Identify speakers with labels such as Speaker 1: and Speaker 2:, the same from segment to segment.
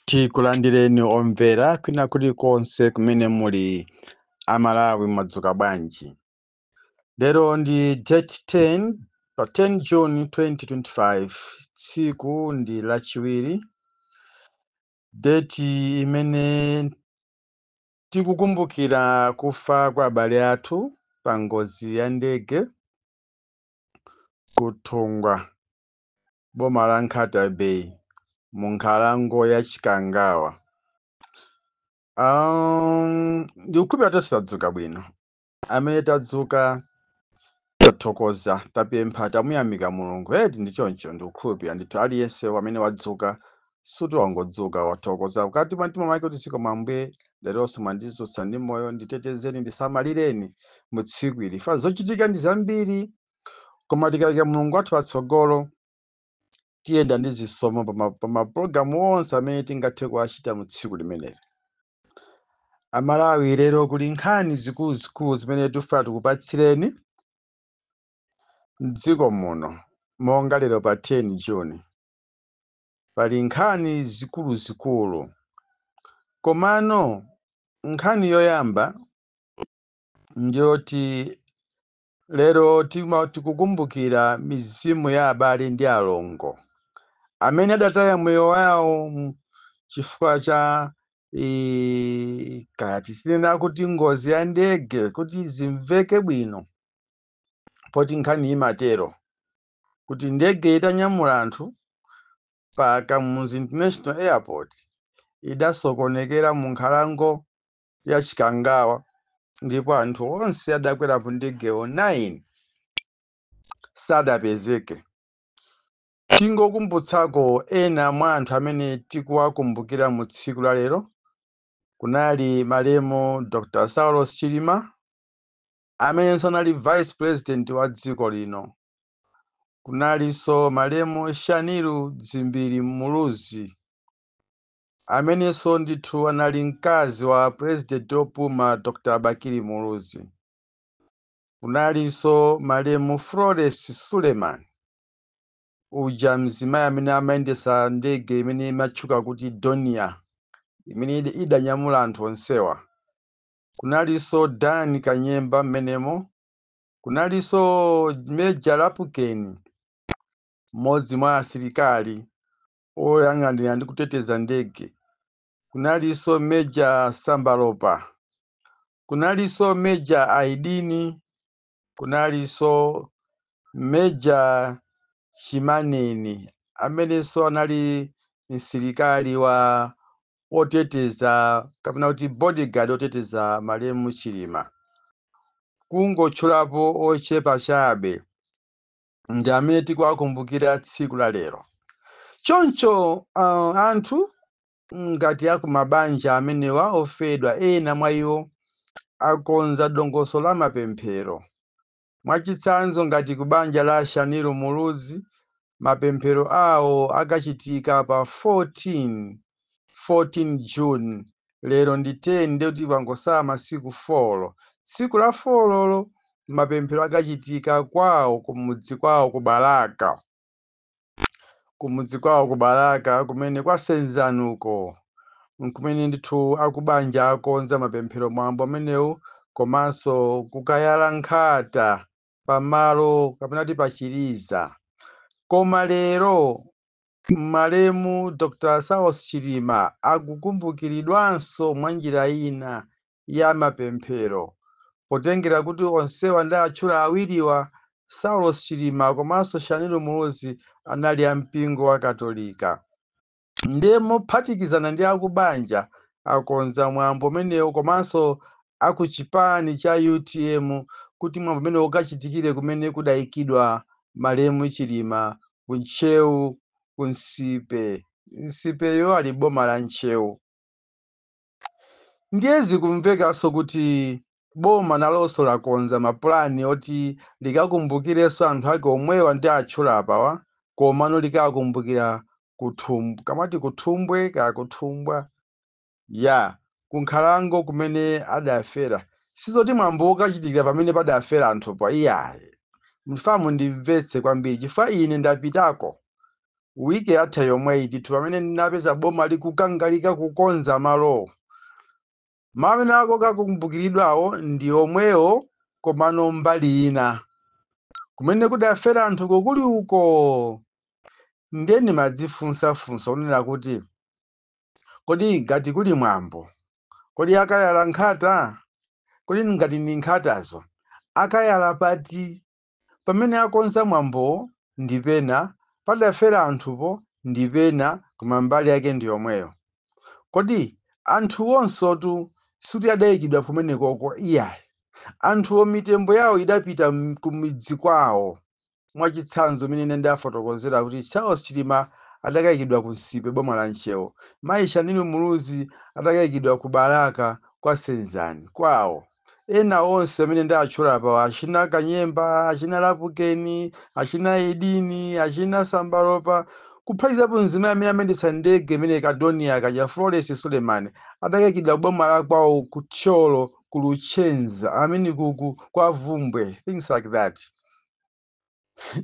Speaker 1: Tikulandireni omvera kwina kulikonse kumene muli. Amalawi, mwadzuka bwanji? Lero ndi date 10, pa 10 June 2025, tsiku ndi lachiwiri, date imene tikukumbukira kufa kwa abale athu pa ngozi ya ndege ku Thungwa, boma la Nkhata Bay, mu nkhalango ya Chikangawa. Ndikukhulupirira tonse tadzuka bwino. Amene tadzuka, tathokoza, tapempha, tamuyamika Mulungu, eti? Ndi choncho, ndikukhulupirira ndithu aliyense amene wadzuka suti wangodzuka, wathokoza mkati mwa mtima mwake kuti, "Zikomo Ambuye, leronso mwandidzutsa ndi moyo, nditetezeni, ndisamalireni mu tsiku ili." Fa zochitika ndi zambiri, koma tikayika Mulungu wathu patsogolo, tiyenda ndi zisomo pa mapulogalamu onse amene tingathe kuwachita mu tsiku limeneli. Amalawi, lero kuli nkhani zikuluzikulu zimene tifuna tikupatsireni mdziko muno. Monga lero pa 10 June pali nkhani zikuluzikulu, komano nkhani yoyamba ndiyoti lero tikukumbukira mizimu ya abale ndi alongo amene adataya moyo wawo chifukwa cha kaya tisinena kuti ngozi ya ndege kuti zimveke bwino, poti nkhani imatero kuti ndege itanyamula anthu pa Kamuzu International Airport idasokonekera mu nkhalango ya Chikangawa, ndipo anthu onse adakwera mu ndegewo 9 sadapezeke. Tingokumbutsako ena mwa anthu amene tikuwakumbukira mu tsiku la lero. Kunali malemu Dr Saulos Chilima, amenenso anali vice president wa dziko lino. Kunalinso malemu Shanil Dzimbiri Muluzi, amenenso ndithu anali mkazi wa president opuma Dr Bakili Muluzi. Kunalinso malemu Flores Suleiman uja, mzimayi amene amayendesa ndege imene imatchuka kuti Dornier, imene idanyamula anthu onsewa. Kunalinso Dan Kanyemba mmenemo. Kunalinso Major Lapukeni, mmodzi mwa asilikali oyang'anira ndi kuteteza ndege. Kunalinso Major Sambalopa, kunalinso Major Aidini, kunalinso Major Chimaneni, amenenso anali msilikali wa oteteza, kapena kuti bodyguard oteteza malemu Chilima. Kungotchulapo ochepa chabe, ndi amene tikuwakumbukira tsiku la lero. Choncho anthu ngati akumabanja amenewa ofedwa, ena mwa iwo akonza dongosolo la mapemphero. Mwachitsanzo, ngati ku banja la Shanil Muluzi, mapemphero awo akachitika pa 14 June. Lero ndi 10, ndekuti pangosala masiku 4. Tsiku la 4 lolo mapemphero akachitika kwawo, kumudzi kwawo ku Balaka, kumudzi kwawo ku Balaka kumene kwasenzanuko, kumene ndithu akubanja akonza mapemphero, mwambo amenewu, komanso kukayala nkhata pamalo, kapena kuti pachiliza. Koma lero malemu Dr Saulos Chilima akukumbukiridwanso mwa njira ina ya mapemphero, potengera kuti onsewa ndi atchula awiriwa, Saulos Chilima komanso Shanil Muluzi, anali ampingo wa Katolika. Ndiye mophatikizana ndi akubanja akonza mwambo umenewu, komanso akuchipani cha UTM, kuti mwambo umenewu ukachitikire kumene kudayikidwa malemu Chilima, ku Ntcheu, ku Nsipe. Nsipeyo ali boma la Ntcheu. Ndiye zikumvekanso kuti boma nalonso lakonza mapulani oti likakumbukirenso anthu ake omwewa ndi atchula apawa, komano likakumbukira kamati kuthumbwe kaya kuthumbwa ya kunkhalango kumene adafera. Sizoti mwambo ukachitikira pamene padafera anthupo, iyayi. Mfamu ndimvetse kwambiri, chifukwa ine ndapitako. Wiki yatha yomweyi ndithu, pamene ndinapeza boma likukangalika kukonza malowo. Malo amene akukakumbukiridwawo ndi omwewo, komano mbali ina kumene kudafera anthu kukuli uko. Ndiye ndimadzifunsafunsa kunena kuti, kodi ngati kuli mwambo, kodi akayala nkhata? Kodi ngati ndi nkhatazo akayala pati? Pamene akonza mwambowo ndi pena padafera anthupo ndi pena, koma mbali yake ndi yomweyo. Kodi anthu onsotu sikuti adayikidwa kumenekoko iyayi? Anthuwo mitembo yawo idapita kumidzi kwawo. Mwachitsanzo, mene ine ndafotokozera kuti Charles Chilima adakayikidwa ku Nsipe, boma la Ntcheu, mayi Shanil Muluzi adakayikidwa ku Balaka kwa Senzani kwawo. Ena onse amene ndatchula apawa, achina Kanyemba, achina Lapukeni, achina Edini, achina Sambalopa, kuphatikizapo mzimayi amene amayendetsa ndege imene Kadonia kaja, Flores Suleiman, adakayikidwa boma la kwawo ku Thyolo, ku Luchenza, amene kuku kwa Vumbwe, things like that.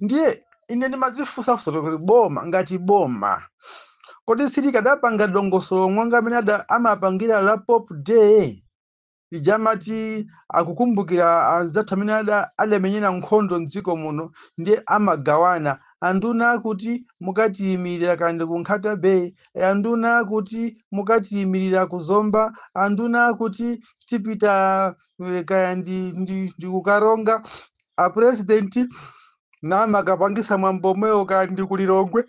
Speaker 1: Ndiye ine ndimazifunsafunsa kuti boma ngati boma, kodi silikadapanga dongosolo monga amene amapangira la Pop Day ija, amati akukumbukira anzathu amene adamenyera nkhondo mdziko muno? Ndiye amagawana anduna akuti mukatiyimirira kandi ku Nkhata Bay, anduna akuti mukatiyimirira ku Zomba, anduna akuti tipita kaya ndi kukaronga, apresidenti namakapangisa mwambo omwewo kaya ndi ku Lilongwe,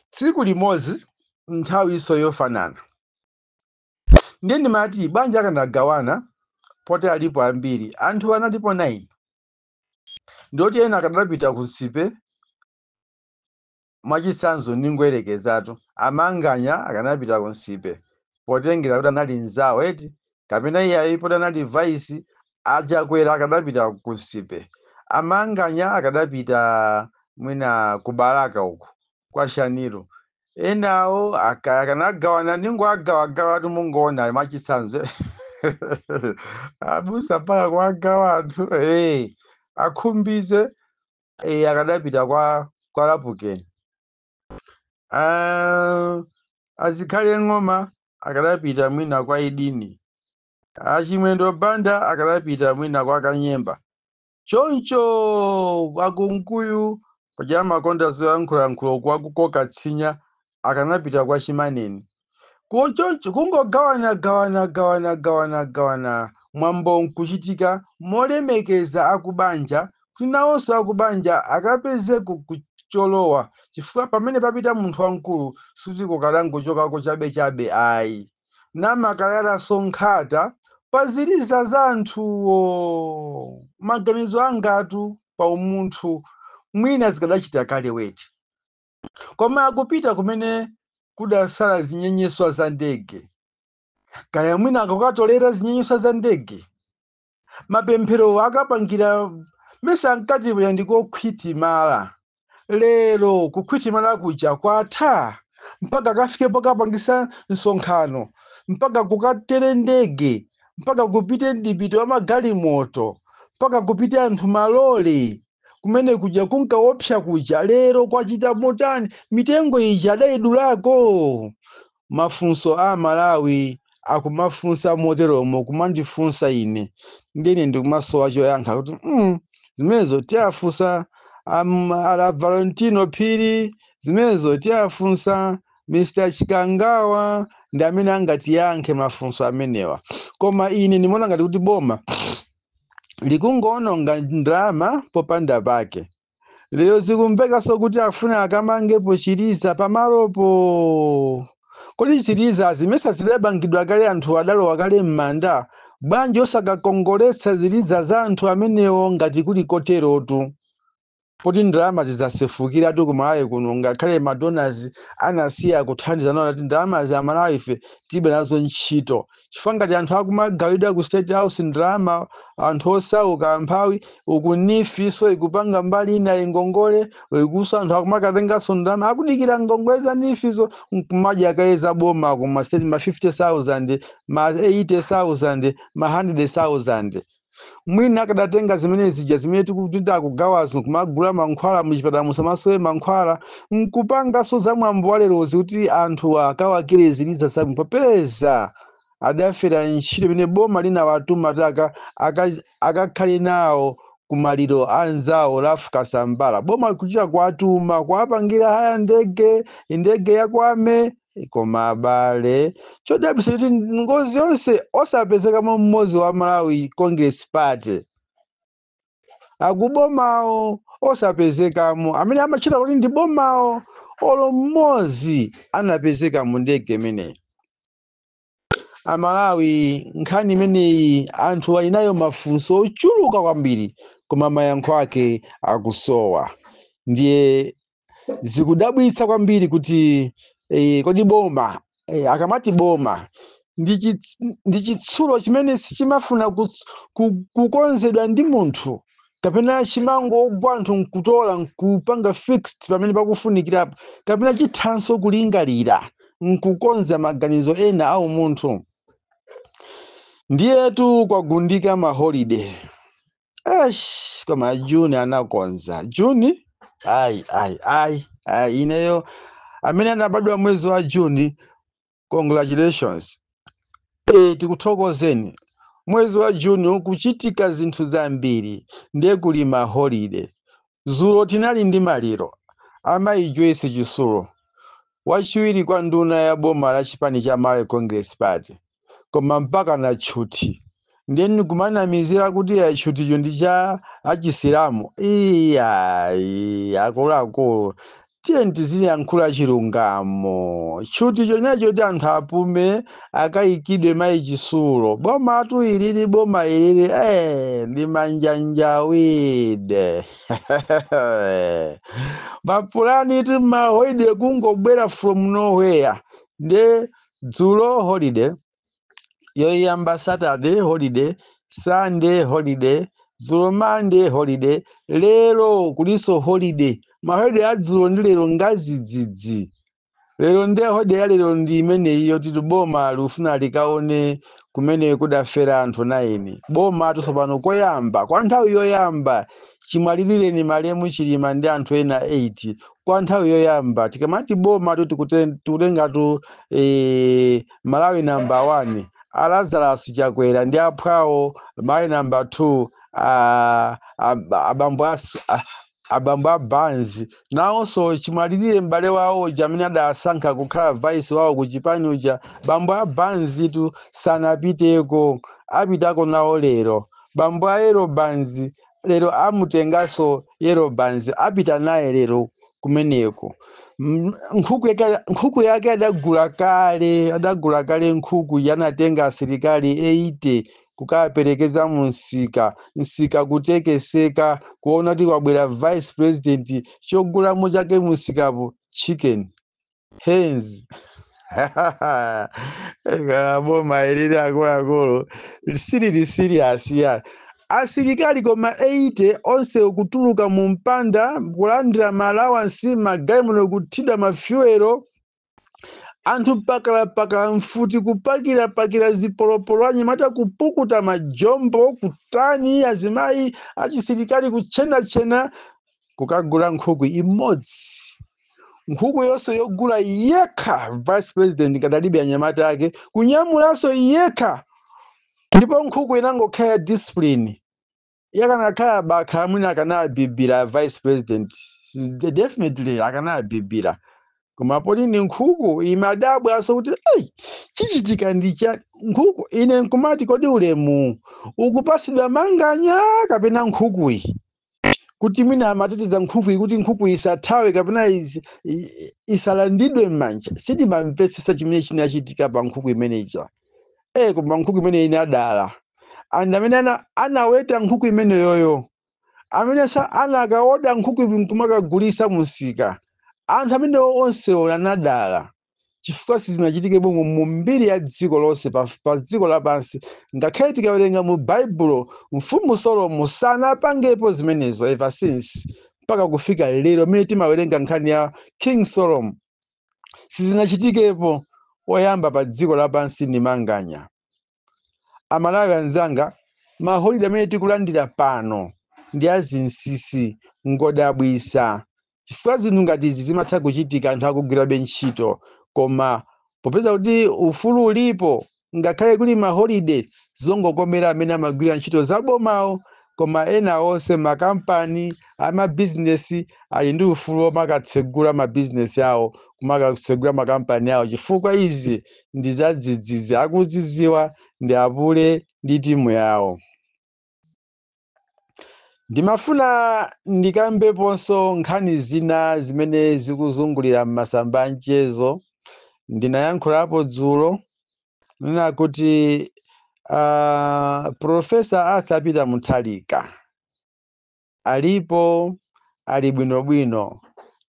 Speaker 1: tsiku limodzi, nthawi iso yofanana. Ndiye ndimati banja akanagawana, poti alipo ambiri anthu, analipo 9, ndoti ena akadapita ku Nsipe. Mwachitsanzo, ndingoyerekezatu, amanganya akanapita ku Nsipe potengera kuti anali mzawo eti, kapena iye poti anali vice, achakwera akadapita ku Nsipe, amanganya akadapita mwina ku Balaka uku kwa Shaniro, enawo akanagawana. Ndingoagawagawa mungoona mwachitsanzo, abusa mpaka kuagawa anthu. Akhumbize akadapita kwa Lapukeni. Ah, azikhale ng'oma akadapita mwina kwa Idini, achimwendo Banda akadapita mwina kwa Kanyemba, choncho akunkuyu paja amakonda zoyankhulayankhula kwakukoka tsinya akanapita kwa Chimaneni. Kuchoncho kungogawana gawana gawana gawana gawana, mwambo nkuchitika molemekeza akubanja, kuti nawonso akubanja akapeze kucholowa, chifukwa pamene papita munthu wamkulu suti kukalangochokako chabechabe ayi. Namakayalaso nkhata pa ziliza za anthuwo. Maganizo angatu pa umunthu, mwina zikadachita kale weti, koma akupita kumene kudasala zinyenyeswa za ndege, kaya mwina akukatolera zinyenyeswa za ndege, mapemphero akapangira mesa ankati ndikokhwitimala. Lero kukhwitimala kuja kwatha, mpaka akafikepo kapangisa msonkhano, mpaka kukatere ndege, mpaka kupite mdipiti wa magalimoto, mpaka kupite anthu malole kumene kuja kunkaopsa kuja. Lero kwachita motani? Mitengo ija adayidulako? Mafunso a Malawi akumafunsa moteromo, kumandifunsa ine, ndine ndikumasowa choyankha kuti zimenezo tiyafunsa ala Valentino Phiri, zimenezo tiyafunsa Mr Chikangawa, ndi amene angatiyankhe mafunso amenewa. Koma ine ndimaona ngati kuti boma likungoononga ndalama popanda pake. Lero zikumvekanso kuti afuna akamangepo chiliza pamalopo. Kodi ziliza zimene zidapangidwa kale, anthu adalowa kale m'manda, bwanji osakakongoletsa ziliza za anthu amenewo ngati kuli koterotu? Poti ndalama zidzasefukiratu ku Malawi kuno, ngakhale madonors anasiya kuthandiza nawo kuti ndalama za Malawi ife tilibe nazo ntchito, chifukwa ngati anthu akumagawidwa ku State House ndalama, anthu osauka, amphawi, uku NEEF-so ikupanga mbali ina ingongole, ikuso anthu akumakatenganso ndalama, akudikira ngongole za NEEF-zo, nkumadya kaye za boma kuma state ma 50,000, ma 80,000, ma 100,000. Mwina akadatenga zimene zija zimene tikuti akugawazo kumagula mankhwala muchipatala, musamasowe mankhwala, nkupanganso za mwambo wa lerozi kuti anthu akawakire ziliza zabwino, popeza adafera ntchito imene boma linawatuma kuti akakhale nawo kumaliro anzawo Ralph Kasambara. Boma kuchita kuwatuma, kuwapangira haya ndege, ndege yakwame. Koma abale, chodabwitsa kuti ngozi yonse osapezekamo mmodzi wa Malawi Congress Party, akubomawo osapezekamo, amene amachita kuti ndi bomawo, olo mmodzi anapezeka mu ndege imeneyi. Amalawi, nkhani imeneyi anthu ali nayo mafunso ochuluka kwambiri, koma mayankho ake akusowa. Ndiye zikudabwitsa kwambiri kuti kodi boma, akamati boma ndi chitsulo chimene sichimafuna kukonzedwa ndi munthu, kapena chimangogwa anthu nkutola nkupanga fixed pamene pakufunikirapo, kapena chithanso kulingalira nkukonza maganizo ena a umunthu? Ndiyetu kwagundika maholiday. Eish, koma Juni anakonza Juni. Ayi, ayi, ayi, ayi, ineyo amene anabadwa mwezi wa Juni, congratulations. Tikuthokozeni. Mwezi wa Juni ukuchitika zinthu zambiri, ndiye kuli maholiday. Zulo tinali ndi maliro amayi Joyce Chisulo, wachiwiri kwa nduna ya boma la chipani cha Malawi Congress Party, koma mpaka na tchuthi. Ndiye ndikumanamizira kuti ya tchuthicho ndi cha achisilamu. Iyayi, akuluakulu, tiye tiziyankhula chilungamo. Tchuthicho nacho kuti anthu apume, akayikidwe mayi Chisulo. Boma tu ilili, boma ilili, ndi manjanjawide. Mapulani ti maholiday kungobwera from nowhere. Ndiye dzulo holiday yoyamba, Saturday holiday, Sunday holiday, dzulo Monday holiday, lero kuliso holiday. Maholiday adzulo ndi lero ngazidzidzi. Lero ndiye holiday ya lero ndi imeneyi yoti boma lufuna likaone kumene kudafera anthu 9. Boma tsopano koyamba, kwa nthawi yoyamba chimwalireni malemu Chilima ndi anthu ena 8, kwa nthawi yoyamba. Tikamati boma tu tikutengatu Malawi number 1 a Lazarus Chakwera ndi aphwawo, Malawi number 2 abambo a Banzi, nawonso chimwalirire m'bale wawo uja amene adasankha kukhala vice wawo ku chipani uja. Bambo a Banzi tu sanapiteko, apitako nawo lero. Bambo a Yelo Banzi lero amutenganso Yelo Banzi, apita naye lero kumeneko. Nkhuku yake adagula kale, adagula kale nkhuku. Yanatenga asilikali 80 kukaperekeza mu msika, msika kutekeseka kuona kuti kwabwera vice president. Chogulamo chake musikapo chicken hens. Boma ilili, akuluakulu, silili serious ya asilikali, koma 80 onse kutuluka mu mpanda kulandira ma allowance, magalimoto kuthidwa mafuelo, anthu pakalapakala mfuti kupakirapakira zipolopolo, anyamata kupukuta majombo kutani, azimayi achisilikali kutchenachena kukagula nkhuku imodzi, nkhuku yonse yogula yekha vice president kadalibe anyamata ake, kunyamulanso yekha. Ndipo nkhuku inangokhala discipline, yakanakhala bakha mwina akanabibira vice president, definitely akanabibira, koma poti ni nkhuku, imadabwaso kuti ei, chichitika ndi cha nkhuku. Ine nkumati, kodi ulemu ukupasidwa Manganya kapena nkhukuyi, kuti mwina amateteza nkhukuyi kuti nkhuku isathawe kapena isalandidwe m'manja? Sindimamvetsetsa chimene chinachitika pa nkhuku imeneja. Koma nkhuku imene inadala and amene anaweta nkhuku imeneyoyo, amene anakaoda nkhuku nkumakagulisa musika, anthu amenewo onsewo anadala, chifukwa sizinachitike bwino mu mbiri ya dziko lonse, pa dziko lapansi. Ngakhale tikawerenga mu Baibulo, mfumu Solomo sanapangepo zimenezo ever since mpaka kufika lero amene timawerenga nkhani ya King Solomon, sizinachitikepo. Oyamba pa dziko lapansi ndi Manganya. Amalawi anzanga, Maholide amene tikulandira pano ndi azinsinsi, ngodabwisa, chifukwa zinthu ngati izi zimatha kuchitika anthu akugwirabe ntchito. Koma popeza kuti ufulu ulipo, ngakhale kuli maholide, zongokomera amene amagwira ntchito zabomawo, koma ena onse, makampani amabizinesi, ali ndi ufulu omakatsegula mabizinesi awo, kumakatsegula makampani awo, chifukwa izi ndi zadzidzidzi, akuziziwa ndi apule ndi timu yawo. Ndimafuna ndikambeponso nkhani zina zimene zikuzungulira m'masamba a mchezo. Ndinayankhulapo dzulo nena kuti Professor Arthur Peter Mutharika alipo, ali bwinobwino.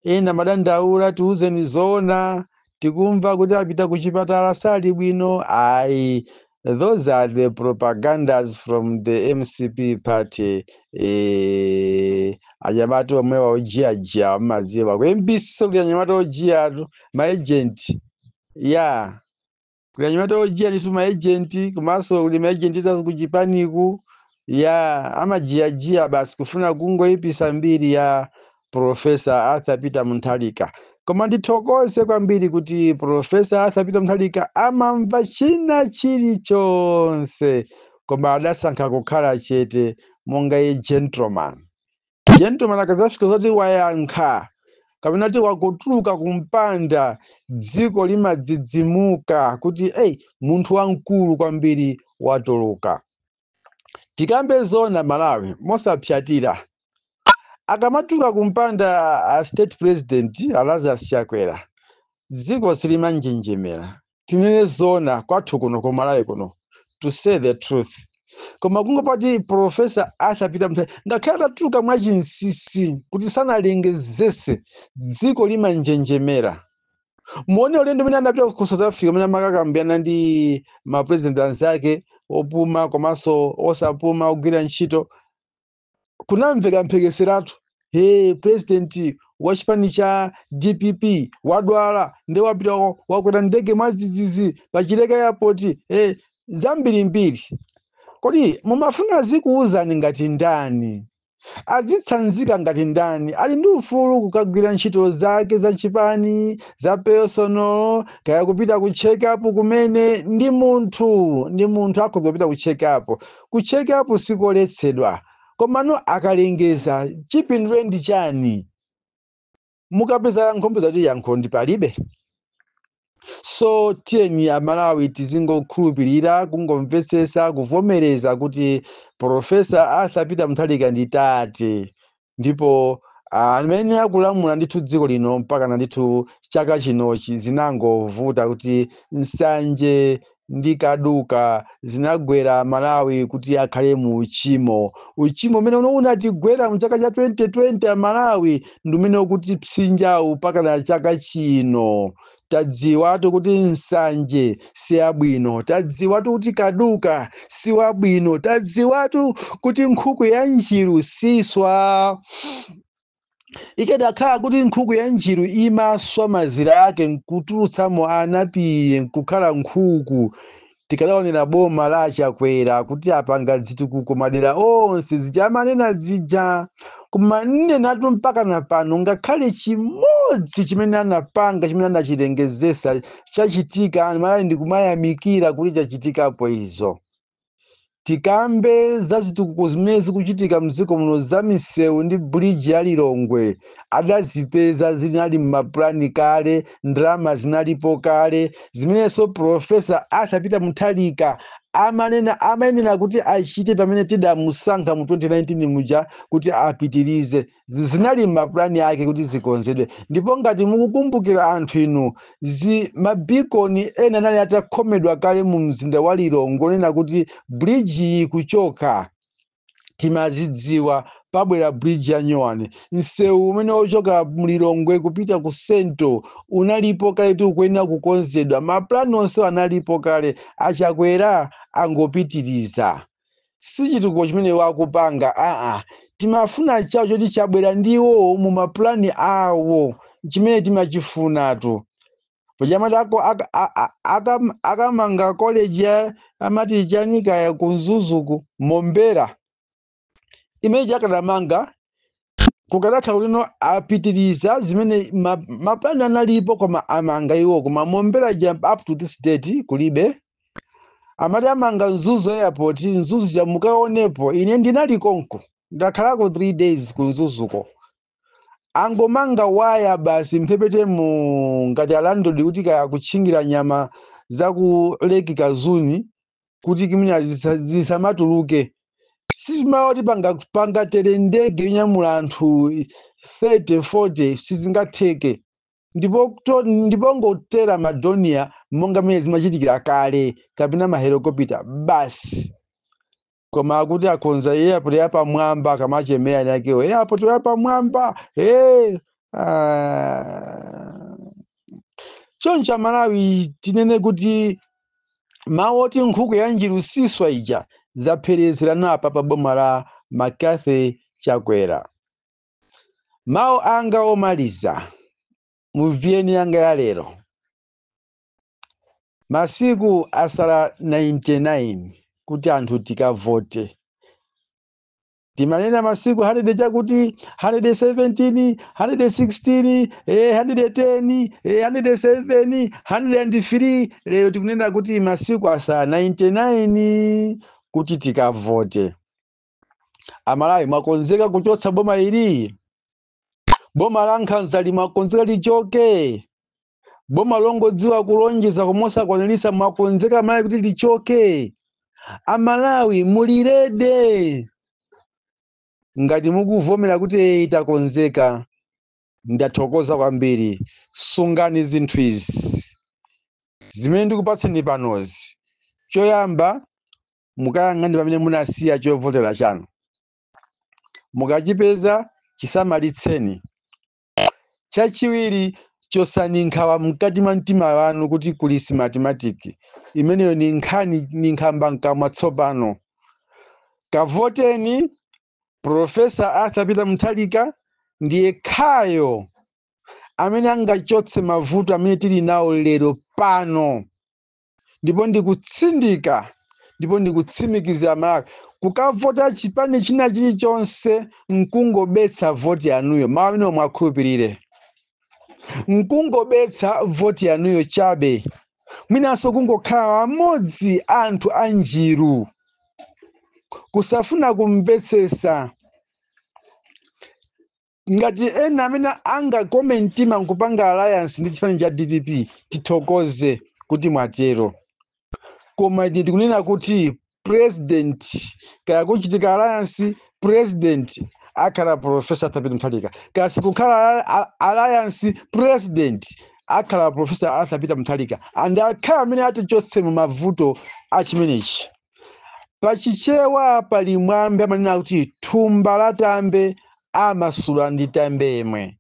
Speaker 1: Ena madandaula, "Tiuzeni zoona, tikumva kuti apita kuchipatala, sali bwino." Ayi, those are the propagandas from the MCP party. Anyamata omwewa ojiyajiya, amaziwa ku MBC, so kuli anyamata ojiyatu, maagent ya, kuli anyamata ojiya nditu, maagent, komanso kuli maagent za kuchipaniku ya, amajiyajiya basi kufuna kungoyipisa mbiri ya Professor Arthur Peter Mutharika. Koma ndithokoze kwambiri kuti Professor Arthur Peter Mutharika amamva china chilichonse, koma adasankha kukhala chete monga ye gentleman. Gentleman akadzafika zoti wayankha kapena kuti wakutuluka kumpanda, dziko limadzidzimuka kuti, "Ei, munthu wamkulu kwambiri watuluka." Tikambe zona, Malawi, mosapyatira, akamatuluka kumpanda a State President a Lazarus Chakwera, dziko silimanjenjemera. Tinene zona, kwathu kuno ku Malawi kuno, to say the truth. Koma kungopati Professor Arthur Peter Mutharika, ngakhale atatuluka mwachinsinsi kuti sanalengezese, dziko limanjenjemera. Muone ulendo umene anapita ku South Africa, umene amakakambirana ndi mapresident anzake opuma komanso osapuma, ogwira ntchito, kunamveka mphekeseratu, "He, president wa chipani cha DPP wadwala, nde wapita, wakwera ndege mwadzidzidzi pa Chileka Airport." Zambirimbiri. Kodi mumafuna azikuwuzani ngati ndani? Azitsanzika ngati ndani? Ali ndi ufulu kukagwira ntchito zake za chipani, za personal, kaya kupita ku check up kumene. Ndi munthu, ndi munthu, akhoza kupita ku check up. Ku check up sikoletsedwa. Komano akalengeza, chipindule ndi chani? Mukapeza nkhombe zati yankho ndi palibe. So tiyeni Amalawi tizingokhulupirira, kungomvesesa, kuvomereza kuti Professor Arthur Peter Mutharika ndi tate, ndipo amene akulamula ndithu dziko lino mpaka na ndithu chaka chinochi. Zinangovuta kuti nsanje ndi kaduka zinagwera Malawi kuti akhale mu uchimo. Uchimo umene unatigwera mu chaka cha 2020, Amalawi, ndi umene ukuti psinjawu mpaka na chaka chino. Tadziwatu kuti nsanje siyabwino, tadziwatu kuti kaduka siwabwino, tadziwatu kuti nkhuku ya njiru siswa. Ikedakhala kuti nkhuku ya njiru imaswa mazira ake nkutulutsamo anapiye nkukhala nkhuku, tikadaonera boma la Chakwera kuti apanga zitukuko madera onse zija amanena zija. Koma nnenatu, mpaka na pano ngakhale chimodzi chimene anapanga, chimene anachilengezesa, chachitika, Malawi ndikumayamikira kuti chachitikapo izo. Tikambe za zitukuko zimene zikuchitika mdziko muno, za misewu ndi bridge ya Lilongwe, adazipeza zinali mmapulani kale, ndalama zinalipo kale, zimenenso Professor Arthur Peter Mutharika amanena amayenera kuti achite pamene tidamusankha mu 2019 muja kuti apitirize. Zinali mmapulani ake kuti zikonzedwe. Ndipo ngati mukukumbukira anthu inu, zi mabeacon ena anali atakhomedwa kale mu mzinda wa Lilongwe, onena kuti bridge iyi kuchoka, timazidziwa pabwera bridge ya nyowani. Msewu umene wochoka mlilongwe kupita ku Central unalipo kale, tikuyenera kukonzedwa. Mapulani onse analipo kale, Achakwera angopitiriza. Si chitukuko chimene wakupanga, aa, timafuna chawo choti chabwera ndiwo mu mapulani awo, chimene timachifunatu. Pajamati akamanga college ya amati chanika ya ku Mzuzuku, Mombera, imene akanamanga kukanakhala kuti apitiriza zimene mapulani analipo, koma amanga iwo, koma Mombera jump up to this date kulibe. Amati amanga Mzuzu Airport, Mzuzu jamukaonepo, ine ndinali konko, ndakhalako 3 days ku Mzuzuko. Angomanga waya basi mphepete mu ngati alandodi kuti kaya kutchingira nyama za ku Lake Kazuni kuti kimina zisamatuluke. Sizimawoti pangatere ndege yonyamula anthu 30 40, sizingatheke. Ndipo ngotera ma Dornier monga mmene zimachitikira kale kapena ma helicopter basi. Koma akuti akonza airport yapamwamba, akamachemera nakewo airport yapamwamba. Hey, choncho Amalawi, tinene kuti mawu oti nkhuku ya njiru siswa ija zapherezerana apa pa boma la McCarthy Chakwera. Mawu anga omaliza mu VN yanga ya lero, masiku asala 99 kuti anthu tikavote. Timanena masiku 100 chakuti 117, 116, 110, 107, 103. Lero tikunena kuti masiku asala 99 kuti tikavote. Amalawi, mwakonzeka kuchotsa boma ili? Boma la nkhanza limwakonzeka lichoke? Boma longodziwa kulonjeza koma osakwanirisa, mwakonzeka Malawi kuti lichoke? Amalawi, muli ready? Ngati mukuvomera kuti takonzeka, ndathokoza kwambiri. Sungani zinthu izi zimene ndikupatseni panozi. Choyamba, mukayang'ane pamene munasiya chovotera chanu, mukachipeza chisamalitseni. Chachiwiri, chosani nkhawa mkati mwa mtima wanu kuti kuli Smartmatic, imeneyo ni nkhani ni nkhamba mkamwa. Tsopano kavoteni Professor Arthur Peter Mutharika, ndiye khayo amene angachotse mavuto amene tili nawo lero pano. Ndipo ndikutsindika ndipo ndikutsimikizira Malawi, kukavota chipani china chilichonse nkungobetsa voti yanuyo. Mawu amene mwakhulupirire, nkungobetsa voti yanuyo chabe, mwinanso kungokhala amodzi anthu anjiru kusafuna kumvetsesa. Ngati ena amene angakome mtima nkupanga alliance ndi chipani cha DPP, tithokoze kuti mwatero. Koma ine tikunena kuti president, kaya kuchitika alliance, president akhala Professor Arthur Peter Mutharika, kaya sikukhala alliance, president akhala Professor Arthur Peter Mutharika, and akhala amene atichotse mu mavuto achimenechi. Pachichewa pali mwambi amanena kuti thumba la tambe amasula ndi tambe yemwe.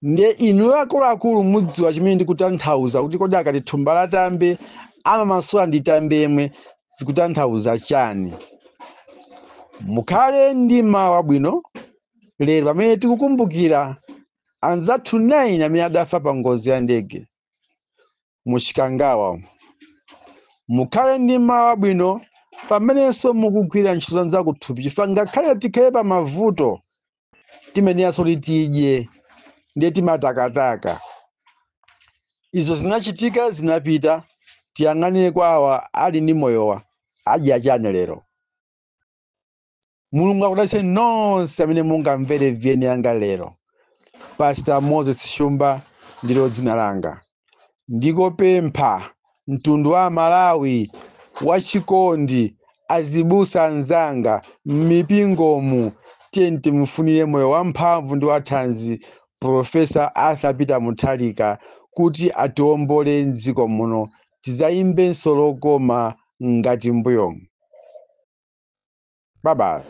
Speaker 1: Ndiye inu akuluakulu mudziwa chimene ndikutanthauza, kuti kodi akati thumba la tambe amamasula ndi tambe yemwe zikutanthauza chani. Mukhale ndi mawu abwino lero pamene tikukumbukira anzathu 9 amene adafa pa ngozi ya ndege mu Chikangawa. Mukhale ndi mawu abwino pamenenso mukugwira ntchito zanu zakuthupi, chifukwa ngakhale tikhale pa mavuto timeneyanso kuti tidye, ndiye timatakataka. Izo zinachitika, zinapita. Tiyang'anire kwa awa ali ndi moyowa, adya chani lero? Mulungu akudalitseni nonse amene mungamvere VN yanga lero. Pastor Moses Shumba ndilo dzina langa. Ndikopempha mtundu wa Malawi wachikondi, azibusa anzanga m'mipingomu, tiye timufunire moyo wamphamvu ndi wathanzi Professor Arthur Peter Mutharika kuti atiwombole mdziko muno, tizayimbenso lokoma ngati mbuyomu. Bye bye.